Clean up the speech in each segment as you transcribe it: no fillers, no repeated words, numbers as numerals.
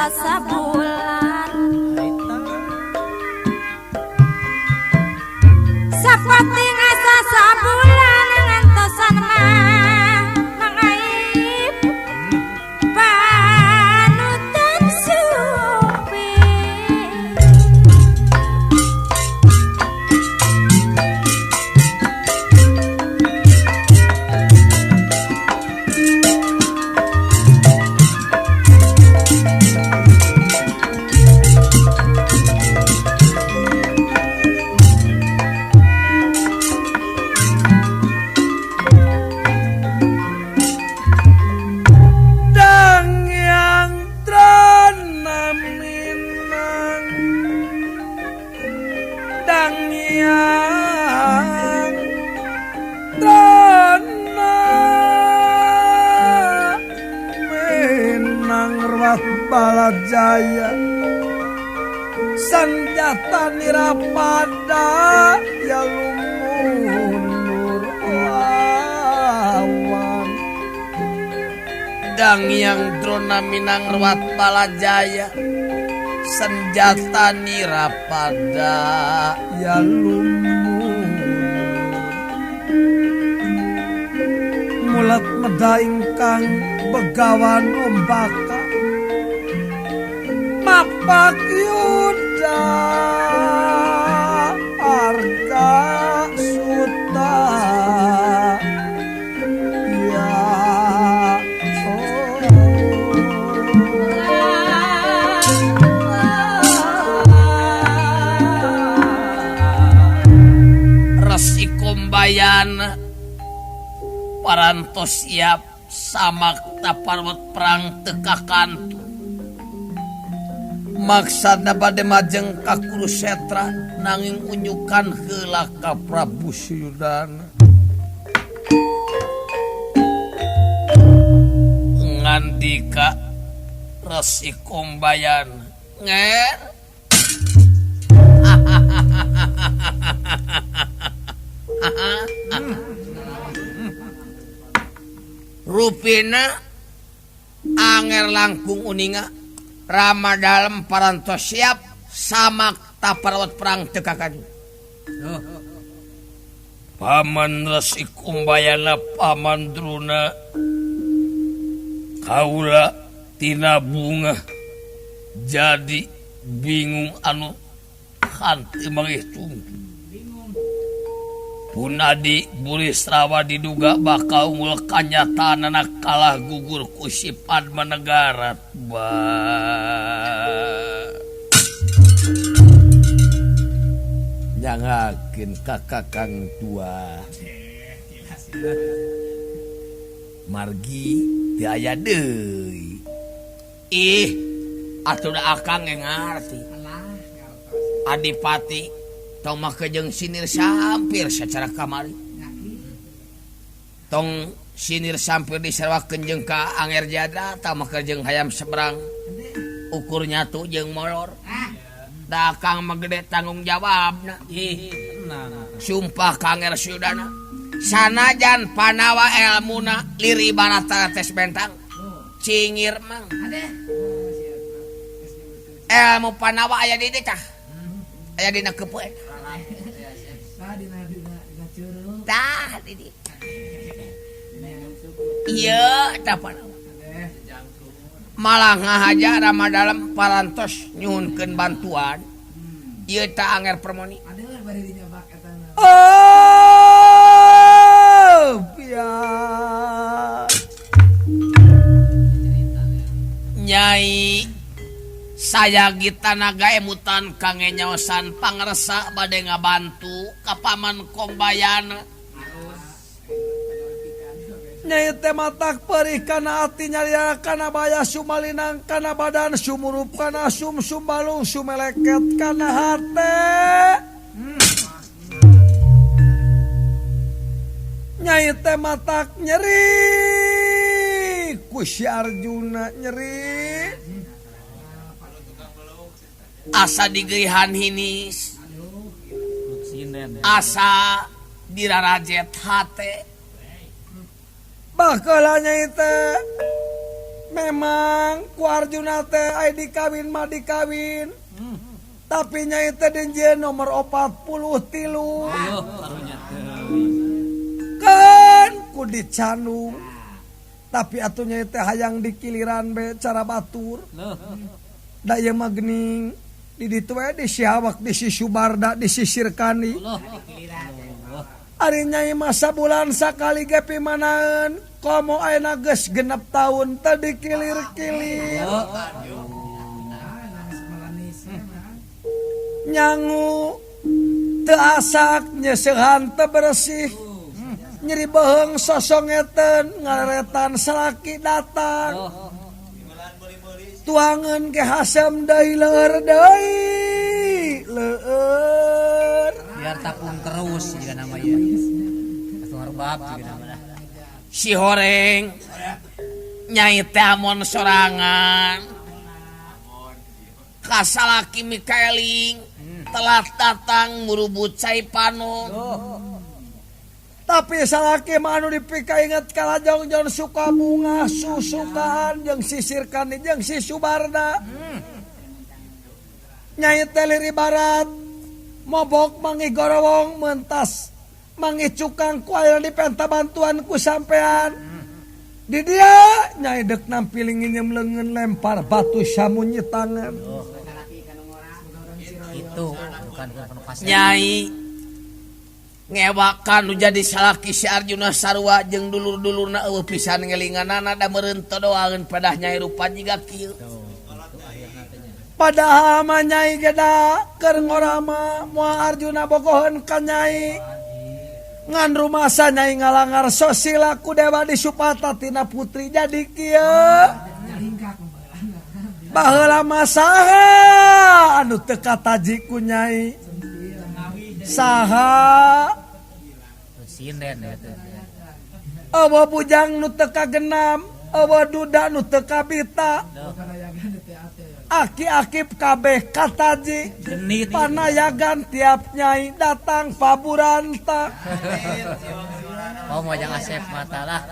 asa sabulan sapati asa sabulan ngantosan mah mangaib panutan supi Balajaya senjata nirapada ya lumunur awan Dangyang Drona Minang Ruwat Balajaya senjata nirapada ya lumunur mulat meda ingkang begawan ombaka mapak yuda arga suta ya Resi Kumbayana parantos siap samakta parwat perang teka kantu maksana bade majeng ka Kurusetra nanging unyukan heula ka Prabu Suyudana ngandika Resi Kumbayana nger rupina anger langkung uninga Rama dalem parantos siap samakta parawat perang teu kakaju. Paman Resi Kumbayana paman Drona kaula tina bunga jadi bingung anu hanteu manghitung. Punadi Burisrawa diduga bakal unggul kanyataan anak kalah gugur ku si Padmanegara. Nyangakeun ka kakang tua. Margi teu aya deui. Ih, atuh da akang ge ngarti. Adipati tong make jeung sinir sampir secara kamari. Tong sinir sampir disarwakeun jeung ka Anger Jadra tah make jeung hayam seberang. Ukur nyatu jeung molor. Da akang mah gede tanggung jawabna. Sumpah ka Anger Suyudana. Sanajan Panawa elmuna liri barata tes bentang. Cingir mang. Elmu Panawa aya di dieu tah. Aya dina keupeut. Tah di dieu. Ieu tah Panawa. Malah ngahaja Rama dalem parantos nyuhunkeun bantuan. Ieu tah Anger Permoni. Oh, ya. Nyai sayagi tanaga emutan kangge nyaosan pangresa bade ngabantu ka paman Kombayana. Nyai teh matak perih kana ati nyalira kana baya sumalinang kana badan sumurup kana sumsum balung sumeleket kana hate. Nyai teh matak nyeri ku si Arjuna nyeri asa digeuhan hinis asa dirarajet hate. Baheula nyai teh Memang ku Arjuna teh ai dikawin mah dikawin. Tapi nyai teh dinjieun nomor 43. Kan ku dicandung. Tapi atuh nyai teh hayang dikiliran be cara batur. Da ieu mah geuning di ditu we di Siawak di si Subarda di si Sirkani. Ari nyai mah sabulan sakali ge pimanaeun komo ayeuna geus 6 taun teu dikilir-kilir. Nyangu teu asak nyeusehan teu bersih. Nyeri beuheung sosongeteun ngaleretan salaki datang. Tuangeun ge hasem deui leur deui leur. Biar tapung terus jika nama ieu. Atuh rebab jika nama. Si horeng nyai teh amon sorangan. Kasalaki Mikaeling telat datang murubut cai panon. Tapi salaki mah anu dipikainget kalajong suka bunga susukaan jeung si Sirkani jeung si Subarda. Nyai teh liri barat mobok mangi gorowong mentas mangi cukang ku aya dipenta bantuan ku sampean. Di dia nyai dek nampi nginjem leungeun lempar batu samunyi tangan. Itu bukan penuh. Nyai ngewakan nu jadi salaki si Arjuna sarua jeung dulur-dulurna eueuh pisan ngelinganana da meureun todoangeun pedah nyai rupa jiga kieu. Padahal mah nyai geda keur ngorama moal Arjuna bogoheun ka nyai. Ngan rumasa nyai ngalangar sosila ku dewa disupata tina putri jadi kieu. Baheula mah saha anu teu kataji ku nyai? Saha? Eueuh bujang nu teu kagenam, eueuh duda nu teu kabita. Aki-aki kabeh kataji, panayagan tiap nyai datang paburanta. Oh mojang asep matalah.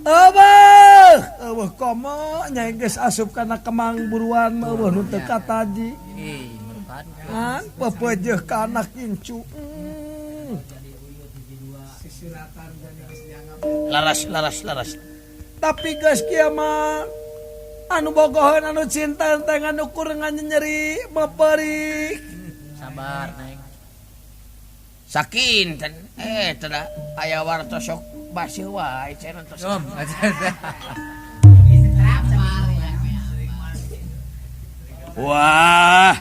Eueuh, eueuh komo nyai geus asup kana kemang buruan mah eueuh nu teu kataji. Kan pepeujeuh ka anak incu. Laras laras laras. Tapi geus kieu mah anu bogoheun anu cinta teh anu ukur nyeri meperik. Sabar neng. Sakinten teh aya wartos sok baseuh wae cenah tos. Wah.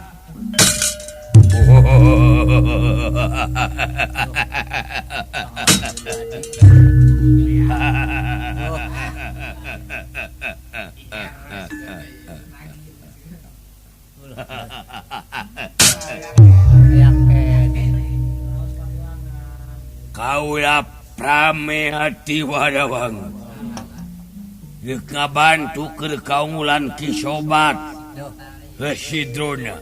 Kaula prame hati wadawang deuk ngabantu keur kaungulan Ki Sobat Resi Drona.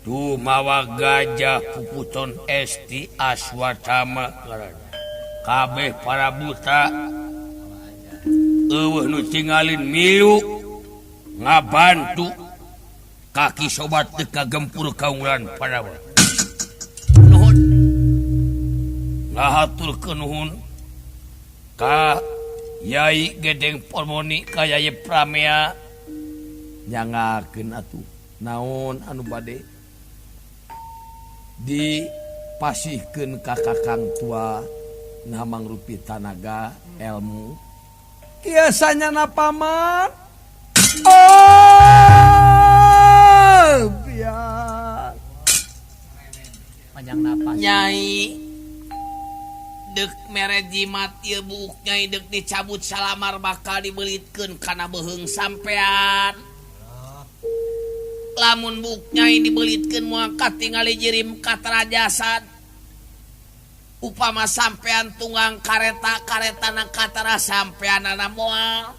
Tu mawa gajah puputon esti Aswatama kabeh para buta eueuh nu tingalin milu ngabantu ka Ki Sobat teu kagempur kaungulan Pandawa. Nuhun. Ngahaturkeun nuhun ka Yai Gedeng Pormoni ka Yai Pramea nyangakeun atuh naon anu bade dipasihkeun ka kakang tua nah mangrupi tanaga ilmu kiasanya napaman. Oh biar panjang napas nyai dek mere jimat ieu buuk nyai dek dicabut salamar bakal dibelitkeun kana beuheung sampean. Lamun buuk nyai dibelitkeun moal katingali jirim katarajasad. Upama sampean tunggang kareta karetana katara sampeanana moal.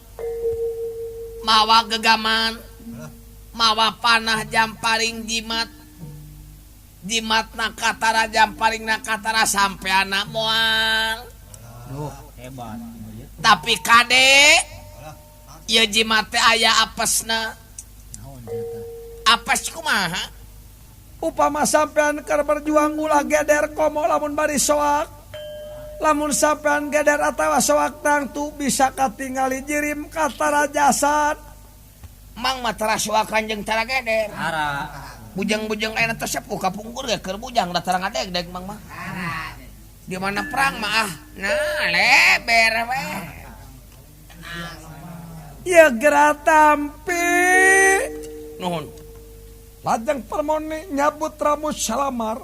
Mawa gegaman, mawa panah jamparing jimat. Jimatna katara jamparingna katara sampeanna moal. Duh, hebat. Tapi kade Ieu jimat teh aya apesna. Apes kumaha? Upama sampean keur berjuang ulah geder komo lamun bari soak. Lamun sampean geder atawa soak tangtu bisa katingali jirim katara jasad. Mang mah tara soakan jeung tara geder. Tara. Bujang-bujang ayeuna teh sepuh kapungkur ge keur bujang da tara ngadegdeg mang mah. Di mana perang mah ah. Nah, leber we. Ya geura tampi. Nuhun. Lajeng Permoni nyabut ramus salamar.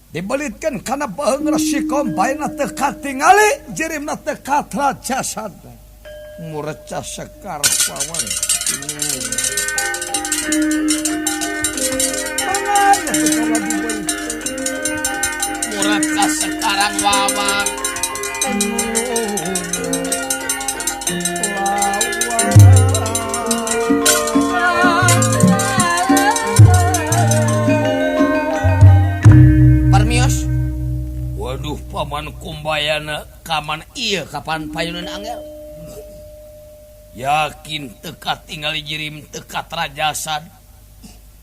Dibelitkeun kana baheung Resi Kombayana teu katingali jirimna teu katra jasadna. Mureca sekar pawan. Mureca sekarang wawang. Parmios. Waduh paman Kumbayana kaman ieu kapan payuneun angel. Yakin teu katingali jirim teu katrajasad.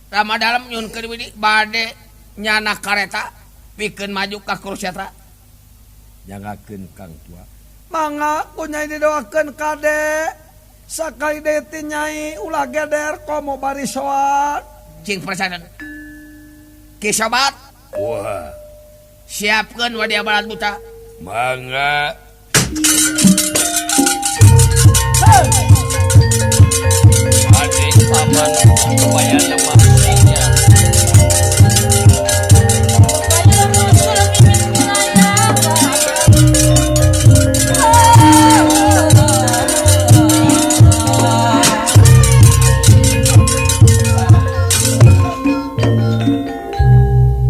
Rama dalem nyunkeun widi bade nyana kareta pikeun maju ka Kurusetra. Nyangakeun Kang Tua. Mangga ku nyai didoakeun kade. Sakali deui ti nyai ulah geder komo bari soat. Cing percadan. Ki sobat. Wah. Siapkeun wadia balad buta. Mangga. Adik paman Kumbayana mah nya.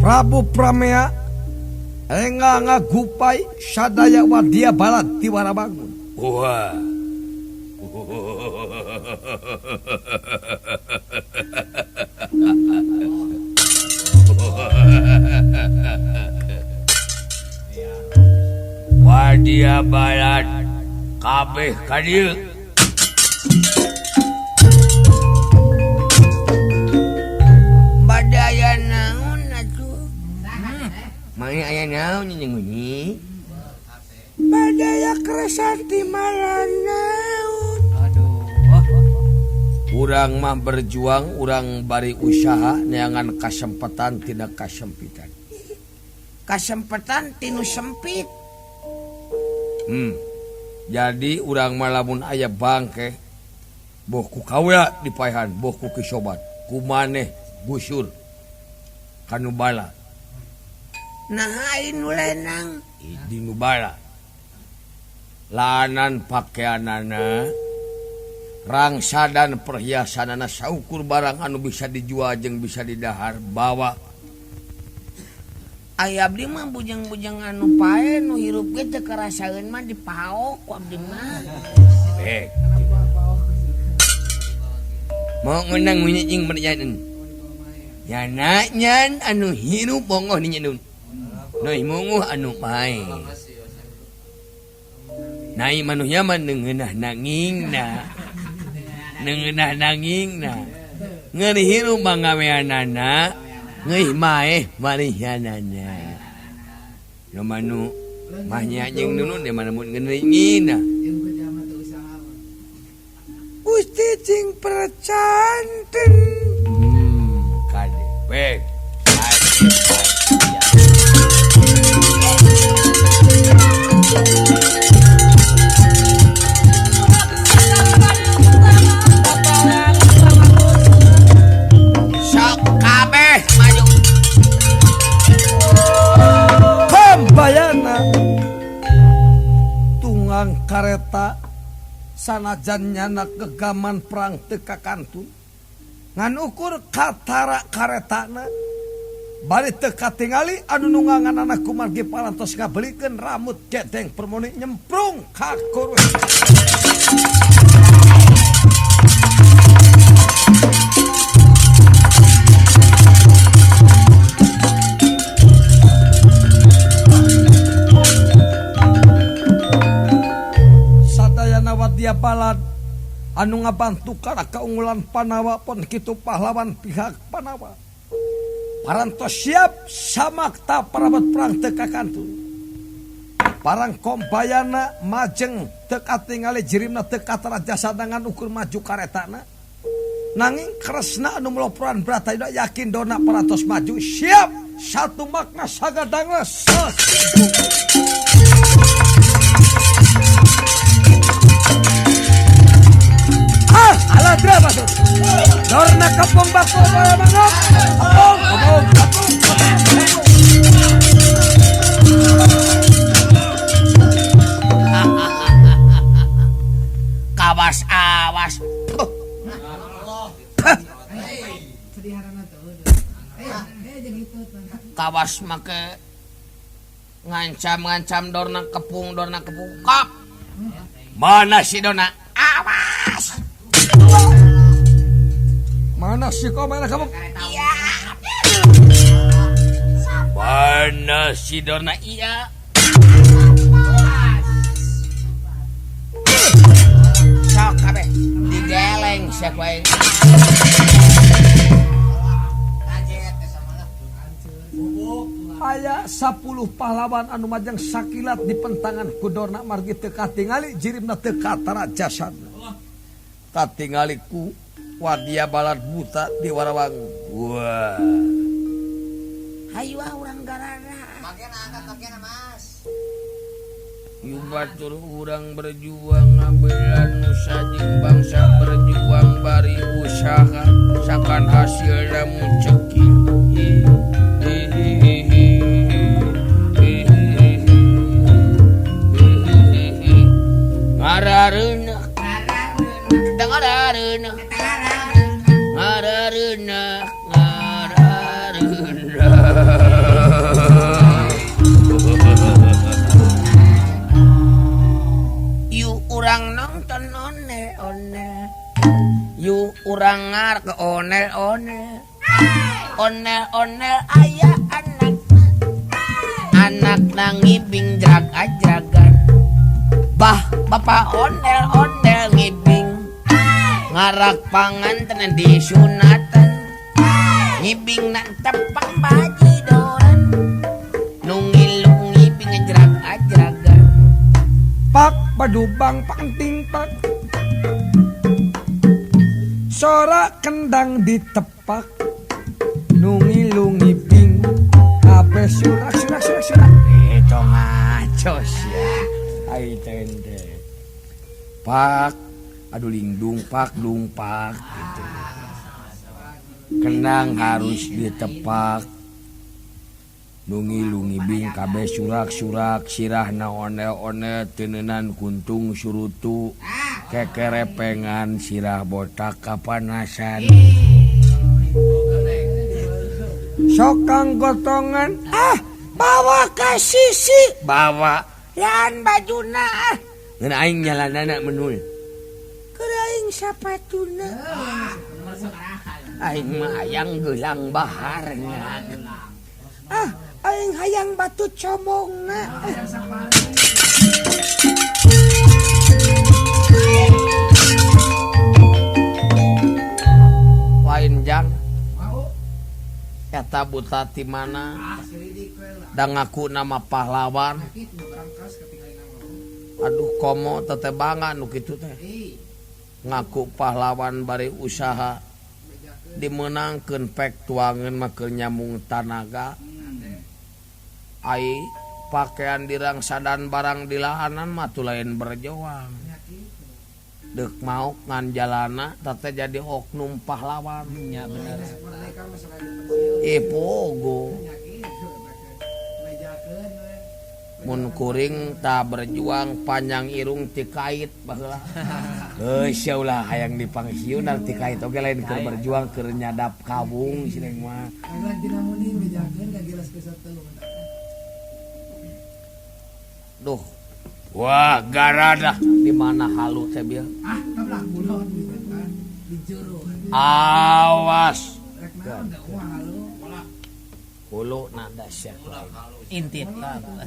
Prabu Pramea enga ngagupai sadaya wadia balad ti Warabangun. Wah. Wadia balad kabeh ka dieu. Bade aya naon atuh? Mane aya naon nyeunyi? Bade aya kresanti malanaun. Aduh. Urang mah berjuang, urang bari usaha neangan kasempatan tidak kasempitan. Kasempatan tinu sempit. Jadi urang mah lamun aya bangke boh ku kaula dipaehan, boh ku kisobat, ku maneh gusur kanu bala. Nah, nu lenang di nu bala. Lanan pakaianana, rangsa dan perhiasanana saukur barang anu bisa dijual jeung bisa didahar bawa. Aya abdi mah bujang-bujang anu pae nu hirup ge teu karasaeun mah dipaok ku abdi mah. Mau ngeunang munyi jeung bernyanyi. Nyana nyan anu hirup bongoh ni nyenun. Noi munguh anu pae. Nai manusia mah neungeunah nangingna. Neungeunah nangingna. Ngeun hirup mah ngaweanana, ngeuih maeh marihyanana. Nu manu mah nya jeung nunun de mana mun ngeuringina. Gusti cing percanten. Kade baik. Sok kabeh maju. Pambayana tunggang kareta sanajan nyana gegaman perang teu kakantun ngan ukur katara karetana bari teu katingali anu nungganganana kumargi parantos ngabelikeun ramut gedeng Permoni nyemprung ka kurus. Sadayana wadia balad Anu ngabantu kana kaunggulan Panawa pon kitu pahlawan pihak Panawa. Parantos siap samakta parabat perang teu kakantun. Parang kombayana majeng teu katingali jirimna teu katara jasadangan ukur maju karetana. Nanging Kresna anu meloporan Bratayuda yakin Dona parantos maju siap satu makna sagadangna ah aladra masuk Dorna kepung bakul mangap kepung kepung kepung. Kawas awas. Kawas make ngancam-ngancam Dorna kepung kap. Mana si Dona? Awas. Mana si kau mana kamu? Iya. Mana si Dona? Iya. Sok kabeh digeleng sia ku aing. Aya 10 pahlawan anu majeng sakilat di pentangan ku Dorna margi teu katingali jirimna teu katara jasadna. Katingali ku Wadya Balad buta di Warawangun. Wah. Hayu ah urang garana. Bagena angkat bagena Mas. Yu batur urang berjuang ngabela nusa jeung bangsa berjuang bari usaha sakan hasilna muceki. Ngarareuneuh ngarareuneuh ngarareuneuh ngarareuneuh. Yu urang nonton onel-onel, yu urang ngar ke onel-onel, onel-onel aya anak anak ngibing drag ajagan. Bah bapak onel-onel ngibing ngarak panganten di sunatan ngibing nak tepang bajidoran nu ngilu ngibing ngejrak ajagan. Pak badubang panting pak sora kendang ditepak nu ngilu ngibing kabeh surak surak surak surak. Itu ngaco sia. Ai tende. Pak aduh lingdung pak dung pak gitu. Kendang harus ditepak. Nungi-lungi bing kabeh surak-surak sirahna onel-onel teneunan kuntung surutu kekerepengan sirah botak kapanasan. Sokang gotongan ah bawa ke sisi bawa lan bajuna ah ngeun aing jalanana menul keur aing sapatuna aing mah hayang geulang baharna ah aing hayang batu comongna. Lain jang eta buta ti mana da ngaku nama pahlawan. Aduh komo tetebangan nu kitu teh ngaku pahlawan bari usaha dimenangkeun pek tuangeun mah keur nyambung tanaga. Ai pakaian dirangsadan barang dilahanan mah tuh lain berjuang. Deuk maok ngan jalana teh jadi oknum pahlawan. Nya bener. Ih pogo. Mun kuring ta berjuang panjang irung ti kait baheula. Heuh sia ulah hayang dipangsiunan ti kait oge lain keur berjuang keur nyadap kawung sineng mah. Duh. Wah, garadah di mana halu teh bieu? Ah, kabelah kulon kan di jero. Awas. Rek naon da wah halu. Hulu nada sia. Intip. Aduh.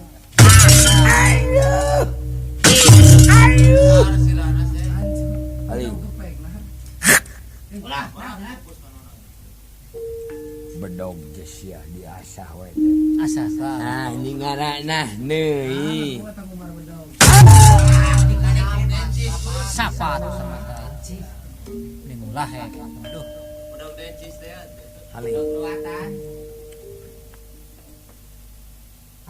Aduh. Aing. Bedog geus diasah we. Asah. Ah, ini ngaranna neuy. Sapa tuh sama Ningulah ya. Aduh. Bedog dencis teh. Haling.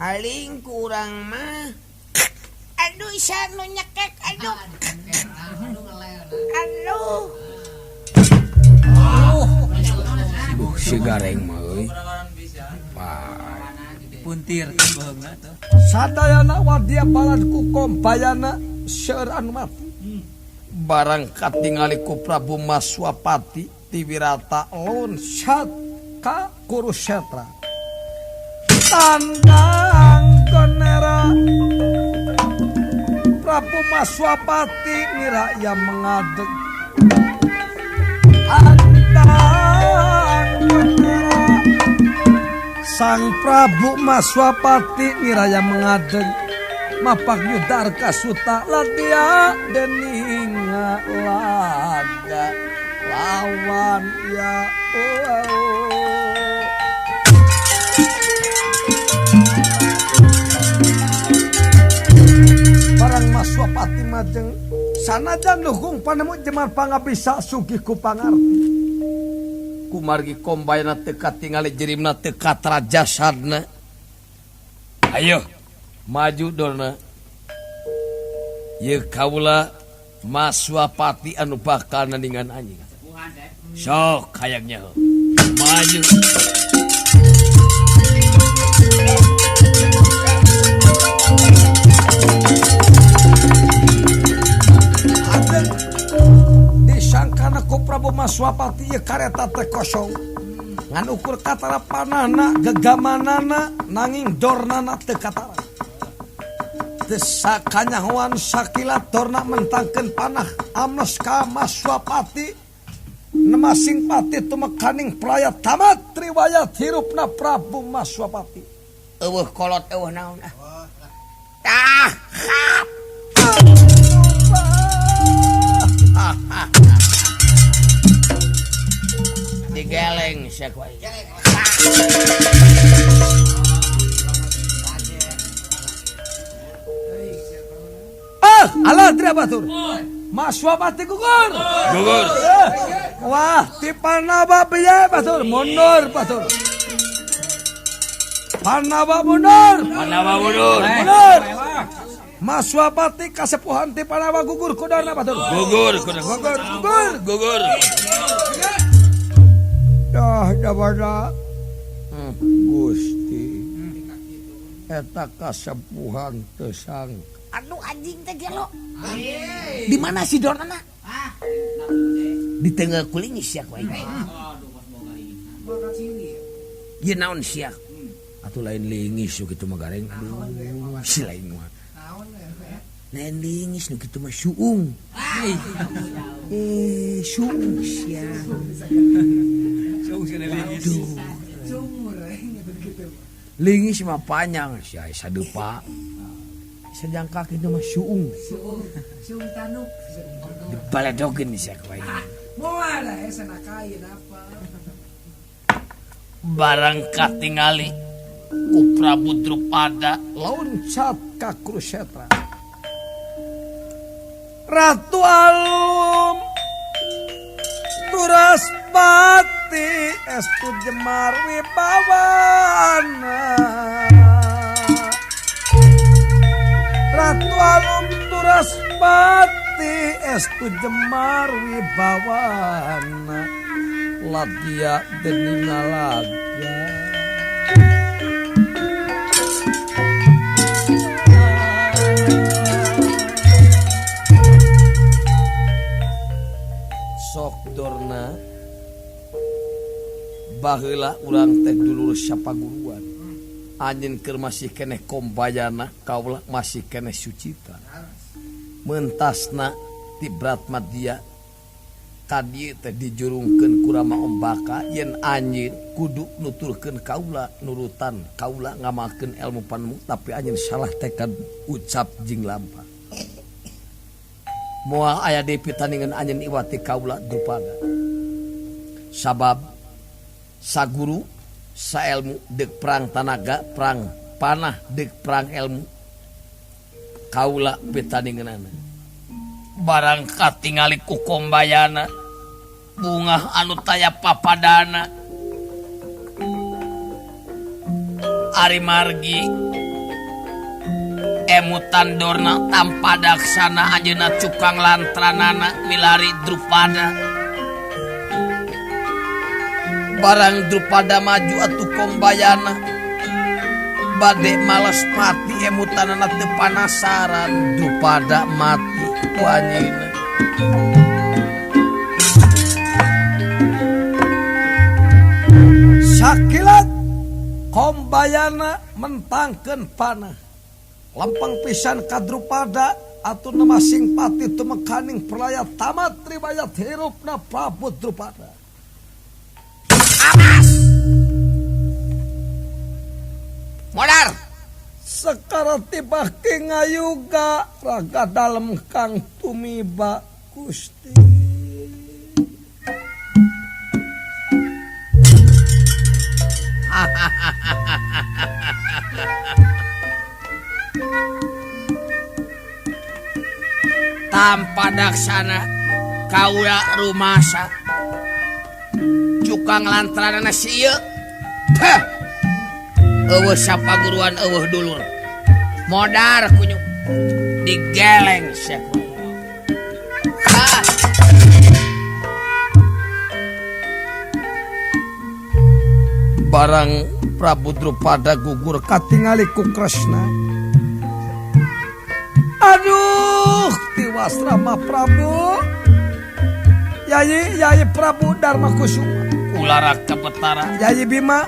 Haling kurang mah. Aduh, isa nu nyekek, aduh. Aduh. Si gareng mah euy. Puntir kan bohongna tuh. Sadayana wadia balad ku kombayana seueur anu mati. Barang katingali ku Prabu Maswapati ti Wirata loncat ka Kurusetra. Tandang gonera Prabu Maswapati niraya mengadeg. Sang Prabu Maswapati niraya mengadeg mapak yudarka suta ladia deninga laga lawan ya oh. Barang Maswapati majeng sanajan luhung panemu jemar pangabisa sugih ku pangarti. Kumargi kombayana teu katingali jerimna teu katra jasadna. Ayo maju dorna. Ieu kaula Maswapati anu bakal nandingan anjing. Sok hayang nyaho. Maju. Disangkana ku Prabu Maswapati ieu kareta teh kosong. Ngan ukur katara panahna, gegamanana, nanging dornana teu katara. Teu sakanyahoan sakilat dorna mentangkeun panah amnes ka Maswapati. Nemasing pati tumekaning praya tamat riwayat hirupna Prabu Maswapati. Eueuh kolot eueuh naon ah. Tah. Digeleng sia ku aing. Ah, alah teu batur. Maswapati gugur. Gugur. Wah, ti Pandawa beye batur, mundur batur. Pandawa mundur. Pandawa mundur. Mundur. Maswapati kasepuhan ti Pandawa gugur kudana batur. Gugur, gugur, gugur, gugur. Dah jabada. Gusti. Eta kasepuhan teu sangka. Aduh anjing teh gelo. Di mana si dorna? Di tengah kulingis sia ku aing. Ieu naon sia? Atuh lain lingis nu kitu mah gareng. Aduh, si lain mah. Lain lingis nu kitu mah suung. Suung sia. Suung sia lingis. Lingis mah panjang sia sadepa. Sejangka kitu mah suung. Suung tanuk. Dibaledokeun sia ku aing. Moal da sanakain apa. Barang katingali ku Prabu Drupada loncat ka Kurusetra. Ratu Alum turas pati estu jemar wibawana. Ratu Alum turas pati estu jemar wibawana. Ladia dening laga. Sok dorna baheula urang teh dulur sapaguruan. Anjeun keur masih keneh kombayana, kaula masih keneh Sucita. Mentasna ti Bratmadya ka dieu teh dijurungkeun ku Rama Ombaka yen anjeun kudu nuturkeun kaula nurutan kaula ngamalkeun ilmu panemu tapi anjeun salah tekad ucap jeung lampah. Moal aya deui pitandingan anjeun iwati kaula Drupada. Sabab saguru saelmu deuk perang tanaga, perang panah deuk perang ilmu. Kaula pitandingeunana. Barang katingali ku Kombayana, bungah anu taya papadana. Ari margi emutan Dorna tanpa daksana anjeunna cukang lantranana milari Drupada. Barang Drupada maju atuh Kombayana bade males pati emutanana teu panasaran Drupada mati ku anjeunna. Sakilat Kombayana mentangkeun panah lempeng pisan ka Drupada atuh masing pati tumekaning perlaya tamat riwayat hirupna Prabu Drupada. Awas! Modar! Sekara tiba ki ngayuga raga dalem kang tumiba Gusti. Tanpa daksana kaula rumasa cukang lantranana si ieu. Heh. Eueuh sapaguruan eueuh dulur. Modar kunyuk digeleng sia. Barang Prabu Drupada gugur katingali ku Kresna. Aduh, tiwas Rama Prabu. Yayi, Yayi Prabu Dharma Kusuma. Ulara Kepetara. Yayi Bima.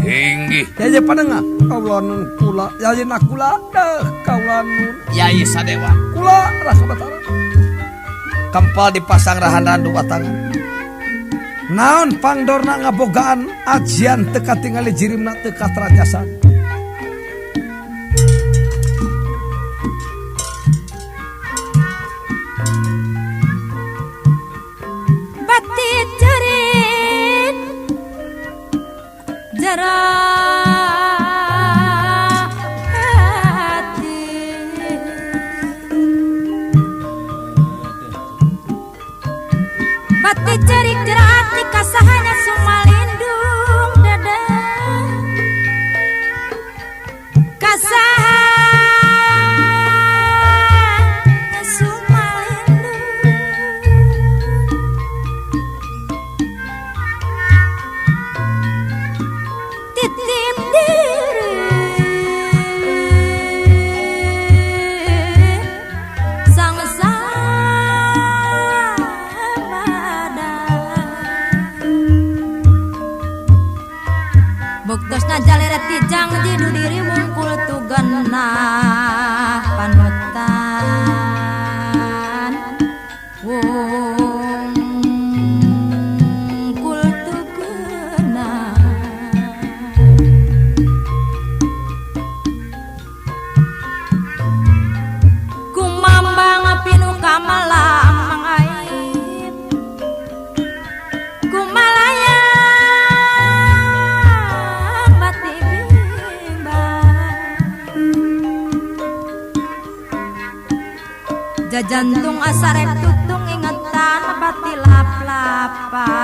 Inggih. Yayi Panengah. Kaula nun kula. Yayi Nakula. Deh kaula nun. Yayi Sadewa. Kula Raka Betara. Kempal dipasang rahan randu batangan. Naon pangdorna ngabogaan ajian teu katingali jirimna teu kateracasan. Bati cerit jera hati bati cerik jera hati kasahanya sumalindung dada kasahanya sumalindung titip diri sang samada buktosna jalere tijang jidu diri wungkul tugenah panutan wungkul tugenah kumambang pinu kamalang mangaib kumalayang bati bimbang jajantung asarep tutung ingetan bati lap-lapan.